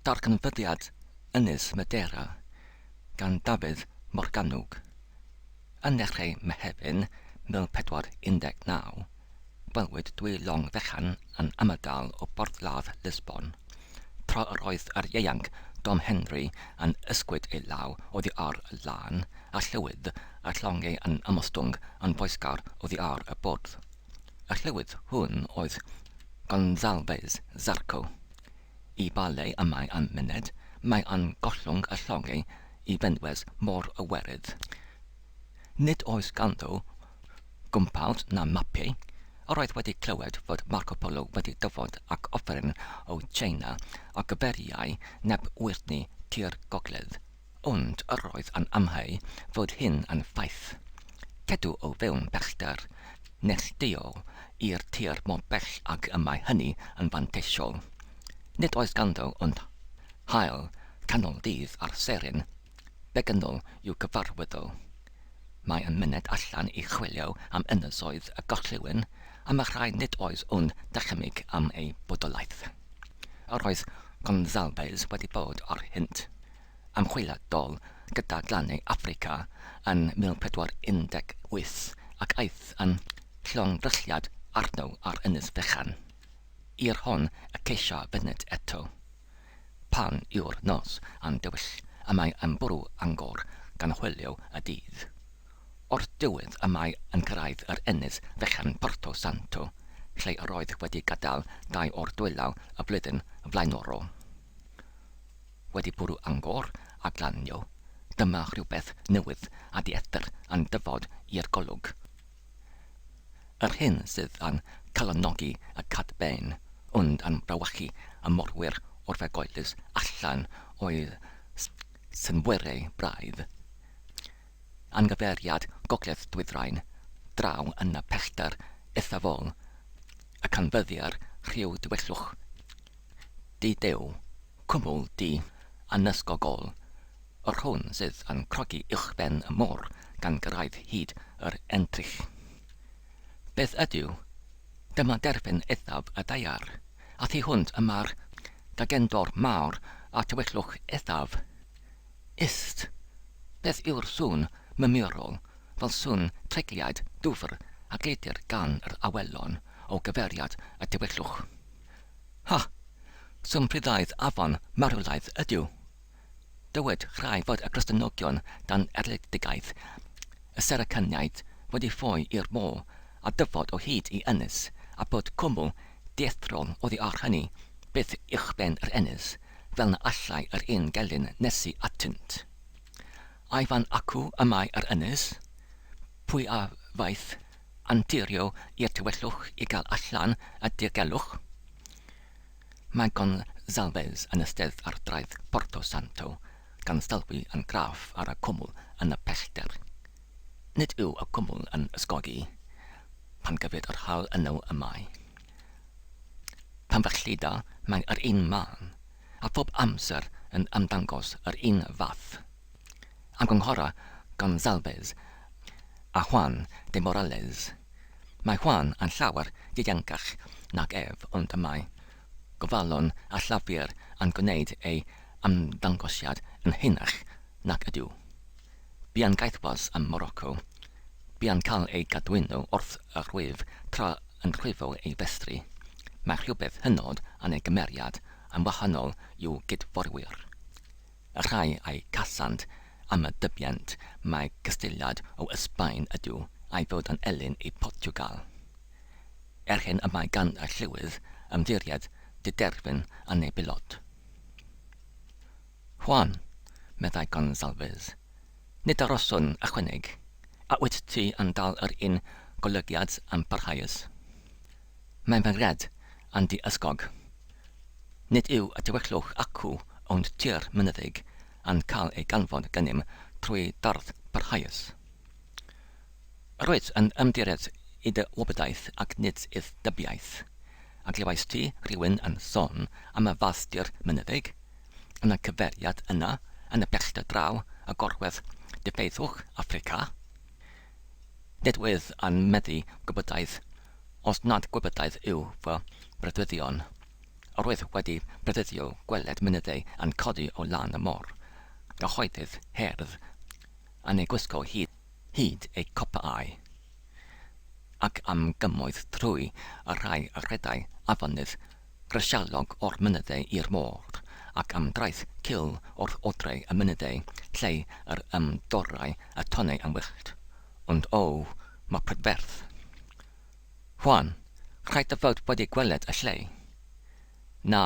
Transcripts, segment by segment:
Darganfyddiad Ynys Madeira gan Dafydd Morgannwg. Yn nechrau Mehefin 1419, gwelwyd dwy long fechan yn ymadael o borthladd Lisbon, tra yr oedd yr ieuanc Dom Henry yn ysgwyd ei law oddi ar y lan, a llywydd y llongau yn ymostwng yn foesgar oddi ar y bwrdd. Y llywydd hwn oedd Gonzalves Zarco. I ba le y mae yn myned, mae yn gollwng y llongau i fynwes Môr y Werydd. Nid oes ganddo gwmpawd na mapiau. Yr oedd wedi clywed fod Marco Polo wedi dyfod ag offeryn o Tsieina a gyfeiriai neb wyrddni tua'r gogledd. Ond yr oedd yn amheu fod hyn yn ffaith. Cedw o fewn pellter neilltuol i'r tir mor bell ag y mae hynny yn fanteisiol. Nid oes ganddo ond haul canol dydd a'r seren begynol i'w cyfarwyddo. Mae yn myned allan i chwilio am ynysoedd y gorllewin, am y rhai nid oes ond dychymyg am eu bodolaeth. Yr oedd Gonzalves wedi bod ar hynt am chwiladol gyda glannau Affrica yn 1418 ac aeth yn llongddrylliad arno ar ynys fechan, i'r hon y ceisia fyned eto. Pan yw'r nos yn dywyll y mae yn bwrw angor gan hwylio y dydd. O'r diwedd y mae yn cyrraedd yr ynys fechan Porto Santo, lle yr oedd wedi gadael dau o'r dwylaw y flwyddyn flaenorol. Wedi bwrw angor a glanio, dyma rhywbeth newydd a dieithr yn dyfod i'r golwg. Yr hyn sydd yn calonogi y cadben, ond yn brawychu y morwyr ofergoelus allan o'i synhwyrau braidd. Anghyfeiriad gogledd-ddwyrain, draw yn y pellter eithafol, y canfyddir rhyw dywyllwch di-dew, cwmwl du anysgogol, yr hwn sydd yn crogi uwchben y môr gan gyrraedd hyd yr entrych. Beth ydyw? Dyma derfyn eithaf y ddaear, a thu hwnt y mae'r gagendor mawr a'r tywyllwch eithaf. Ist! Beth yw'r sŵn mymirol, fel sŵn treigliad dwfr a gludir gan yr awelon o gyfeiriad y tywyllwch? Ha! Sŵn pruddaidd afon marwolaeth ydyw! Dywed rhai fod y Cristnogion dan erledigaeth y Seracyniaid wedi ffoi i'r môr a dyfod o hyd i ynys, a bod cwmwl dieithrol oddi ar hynny byth uwchben yr ynys, fel na allai yr un gelyn nesu atynt. Ai fan acw y mae yr ynys? Pwy a ddaeth anturio i'r tywyllwch i gael allan y dirgelwch? Mae Gonzalves yn eistedd ar draeth Porto Santo, gan sylwi yn graff ar y cwmwl yn y pellter. Nid yw y cwmwl yn ysgogi pan gyfyd yr haul yno y mae. Pan felly da, mae yr un man, a phob amser yn ymddangos yr un fath. Ymgynghora Gonzalves â Juan de Morales. Mae Juan yn llawer ieuengach nag ef, ond y mae gofalon a llafur yn gwneud ei ymddangosiad yn henach nag ydyw. Bu'n gaethwas ym Morocco. Bu'n cael ei gadwyno wrth y rhwyf tra yn rhwyfo ei festri. Mae rhywbeth hynod yn ei gymeriad yn wahanol i'w gydforwyr. Y rhai a'i casant am y dybient mai cystyliad o Ysbaen ydyw a'i fod yn elyn i Portiwgal. Er hyn y mae gan y llywydd ymddiried diderfyn yn ei bilot. Juan, meddai Gonsalves, Nid aroswn ychwaneg. A wyt ti yn dal yr un golygiad yn parhaus? Mae fy nghred yn dy ysgog. Nid yw y tywyllwch acw ond tir mynyddig yn cael ei ganfod gennym trwy dardd parhaus. Yr wyt yn ymddiried i dy wybodaeth ac nid i'th dybiaeth. A glywaist ti rywun yn son am y fath dir mynyddig? Yn y cyfeiriad yna, yn y pellter draw, y gorwedd diffeithwch Affrica? Nid wyf yn meddu gwybodaeth, os nad gwybodaeth yw fy mreuddwydion. Yr oedd wedi breuddwydio gweled mynyddau yn codi o lan y môr, gyhoeddydd herdd yn ei gwisgo hyd hyd ei copaau, ac am gymoedd trwy y rhai y rhedai afonydd grisialog o'r mynyddau i'r môr, ac am draeth cul wrth odre y mynyddau lle yr ymdorrai y tonnau yn wyllt. Ond O, mor prydferth! Juan, rhaid dy fod wedi gweled y lle. Na,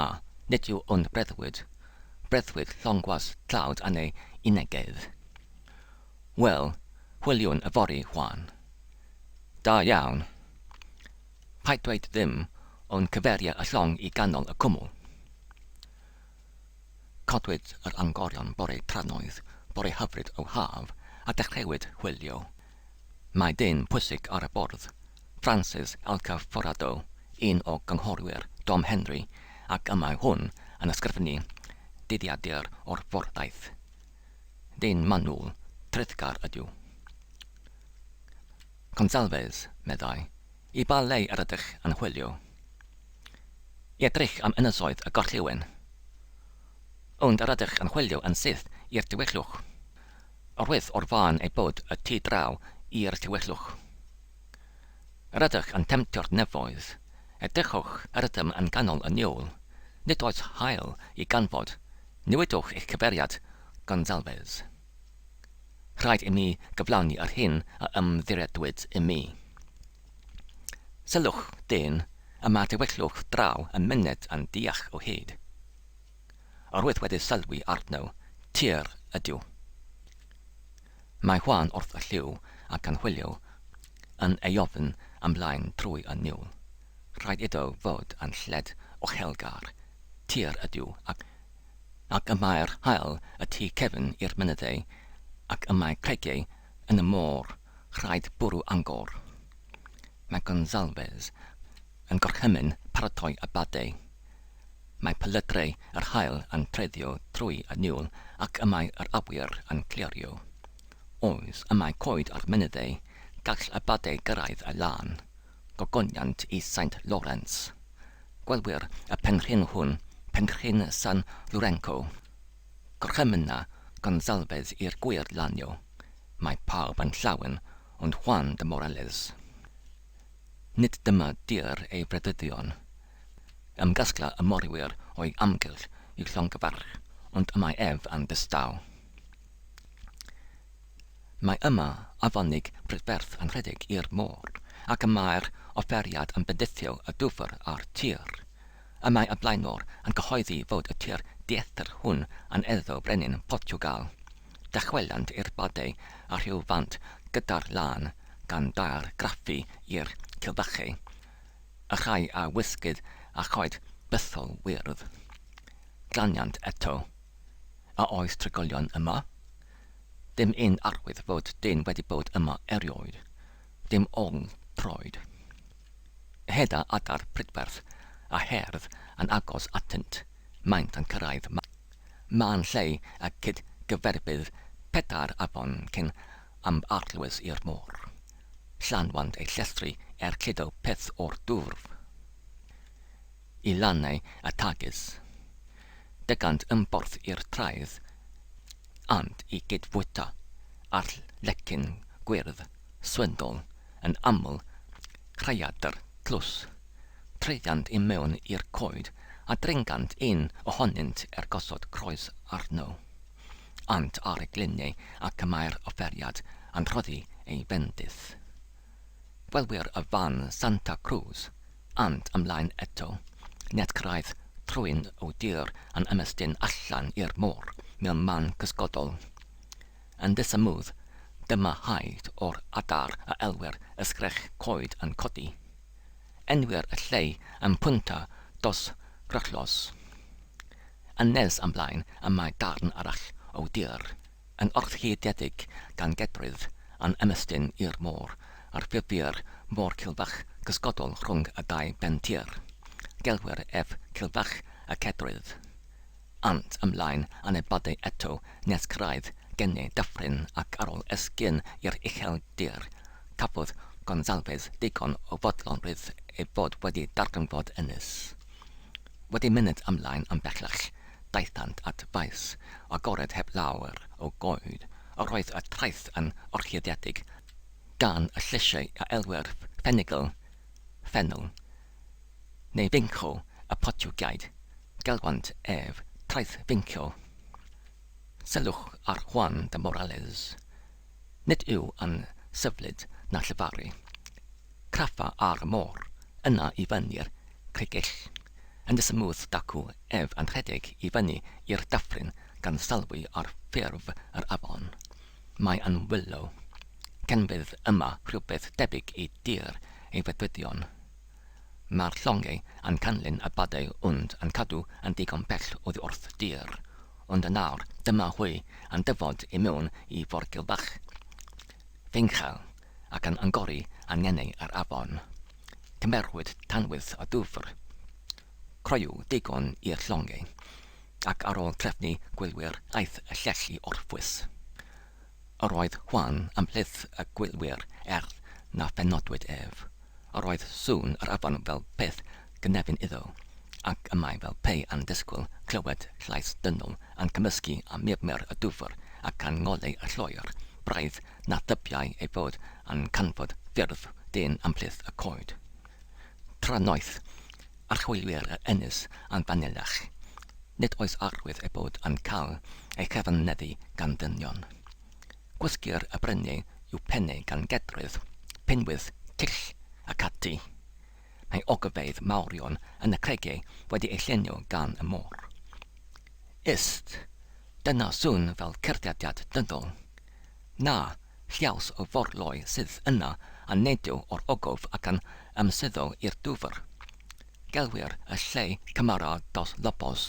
nid yw yn breuddwyd, breuddwyd llongwas tlawd yn ei unigedd. Wel, hwyliwn yfory, Juan. Da iawn. Paid dweud ddim, ond cyferia y llong i ganol y cwmwl. Codwyd yr angorion bore trannoeth, bore hyfryd o haf, a dechreuwyd hwylio. Mae dyn pwysig ar y bwrdd, Francis Alcaforado, un o gynghorwyr Dom Henry, ac y mae hwn yn ysgrifennu dyddiadur o'r fordaith. Dyn manwl, treiddgar ydyw. Gonsalves, meddai, i ba le yr ydych yn hwylio? I edrych am ynysoedd y gorllewin. Ond yr ydych yn hwylio yn syth i'r tywyllwch. Arwydd o'r fan ei bod y tu draw i'r tywyllwch. Yr ydych yn temtio'r nefoedd. Edrychwch, yr ydym yn ganol y niwl. Nid oes haul i ganfod. Newidwch eich cyfeiriad, Gonsalves. Rhaid i mi gyflawni yr hyn a ymddiriedwyd i mi. Sylwch, dyn, y mae tywyllwch draw yn myned yn ddiach o hyd. Yr wyf wedi sylwi arno, tir ydyw. Mae Juan wrth y llyw ac yn hwylio yn eofn ymlaen trwy y niwl. Rhaid iddo fod yn lled ochelgar. Tir ydyw, ac, ac y mae'r haul y tu cefn i'r mynyddau, ac y mae creigiau yn y môr, rhaid bwrw angor. Mae Gonsalves yn gorchymyn paratoi y badau. Mae pelydrau yr haul yn treiddio trwy y niwl ac y mae yr awyr yn clirio. Oes, y mae coed ar mynyddau, gall y badau gyrraedd y lan. Gogoniant i Saint Lawrence. Gwelwyr y penrhyn hwn, penrhyn San Lurenco. Gorchymynna Gonsalves i'r gwir lanio. Mae pawb yn llawen ond Juan de Morales. Nid dyma dir ei freuddwydion. Ymgasgla y morwyr o'i amgylch i'w llongyfarch, ond y mae ef yn ddistaw. Mae yma afonig prydferth yn rhedeg i'r môr, ac y mae'r offeriad yn bendithio y dwfr a'r tir. Y mae y blaenor yn cyhoeddi fod y tir dieithr hwn yn eiddo brenin Portiwgal. Dychwelant i'r badau a rhyw fant gyda'r lân, gan daer graffu i'r cilfachau. Y rhai a wisgid â choed bythol wyrdd. Glaniant eto. A oes trigolion yma? Dim un arwydd fod dyn wedi bod yma erioed. Dim ôl troed. Heda adar prydferth a herdd yn agos atynt, maent yn cyrraedd man lle y cydgyferbydd pedair afon cyn ymbarlwys i'r môr. Llanwant eu llestri er cludo peth o'r dwfr i lannau y Tagus. Dygant ymborth i'r traeth, ant i gyd-fwyta ar lecyn gwyrdd, swynol, yn aml rhaeadr tlws. Treiddiant i mewn i'r coed a dringant un ohonynt er gosod croes arno. Ant ar y gliniau ac y mae'r offeriad yn rhoddi ei fendith. Gwelwyr y fan Santa Cruz, ant ymlaen eto, nes cyrraedd trwyn o dir yn ymestyn allan i'r môr mewn man cysgodol. Yn ddisymwth, dyma haid o'r adar a elwir ysgrech coed yn codi. Enwir y lle yn Punta dos Grullos. Yn nes ymlaen y mae darn arall o dir, yn orchuddiedig gan gedrydd, yn ymestyn i'r môr, a'r ffurfir môr cilfach cysgodol rhwng y ddau ben tir. Gelwir ef Cilfach y Cedrydd. Ant ymlaen yn y badau eto nes cyrraedd genne dyffryn ac ar ôl esgyn i'r ucheldir, cafodd Gonsalves ddigon o fodlonrwydd ei fod wedi darganfod ynys. Wedi myned ymlaen yn bellach, daethant at faes agored heb lawer o goed. Yr oedd y traeth yn orchuddiedig gan y llysiau a elwir ffenigl, ffennel, neu finco y Portiwgeaid, gelwant ef Traeth Finco. Sylwch ar Juan de Morales. Nid yw yn syflyd na llefaru. Craffa ar y môr, yna i fyny'r cregell. Yn ddisymwth dacw ef yn rhedeg i fyny i'r dyffryn gan sylwi ar ffurf yr afon. Mae yn wylo. Canfydd yma rhywbeth debyg i dir ei fedyddion. Mae'r llongau yn canlyn y badau ond yn cadw yn ddigon pell oddi wrth dir. Ond yn awr, dyma hwy yn dyfod i mewn i forgil fach feinchal ac yn angori yn ngenau yr afon. Cymerwyd tanwydd a dwfr croyw digon i'r llongau, ac ar ôl trefnu gwylwyr aeth y lleill i orffwys. Yr oedd Juan ymhlith y gwylwyr er na phenodwyd ef. Yr oedd sŵn yr afon fel peth gynefin iddo, ac y mae fel pe yn disgwyl clywed llais dynol yn cymysgu â murmur y dwfr ac yn ngoleu y lloer, braidd na thybiai ei fod yn canfod ffurf dyn ymhlith y coed. Trannoeth, archwilwyr yr ynys yn fanylach. Nid oes arwydd ei bod yn cael ei chyfanneddu gan ddynion. Gwysgir y bryniau i'w pennau gan gedrwydd, pinwydd, cyll ac ati. Mae ogofeydd mawrion yn y creigiau wedi eu llunio gan y môr. Ist! Dyna sŵn fel cerddediad dynol. Na, lliaws o forloi sydd yna yn neidio o'r ogof ac yn ymsuddo i'r dwfr. Gelwir y lle Camara dos Lobos,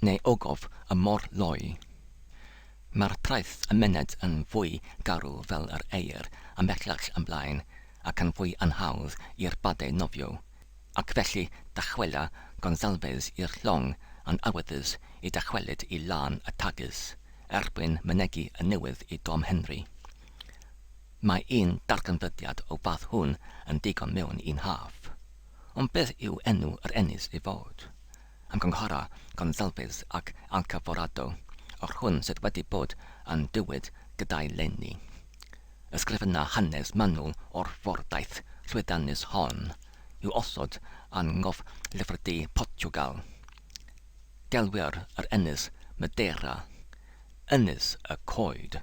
neu Ogof y Morloi. Mae'r traeth yn myned yn fwy garw fel yr eir ymhellach ymlaen ac yn fwy anhawdd i'r badau nofio, ac felly dychwela Gonsalves i'r llong yn awyddus i dychwelyd i lan y Tagus erbyn mynegi y newydd i Dom Henry. Mae un darganfyddiad o fath hwn yn ddigon mewn un haf. Ond beth yw enw yr ynys i fod? Ymgynghora Gonsalves ac Alcaforado, yr hwn sydd wedi bod yn diwyd gyda'i leni. Ysgrifenna hanes manwl o'r fordaith llwyddiannus hon, i'w osod yn Ngoflyfrdy Portiwgal. Gelwir yr ynys Madeira, Ynys y Coed.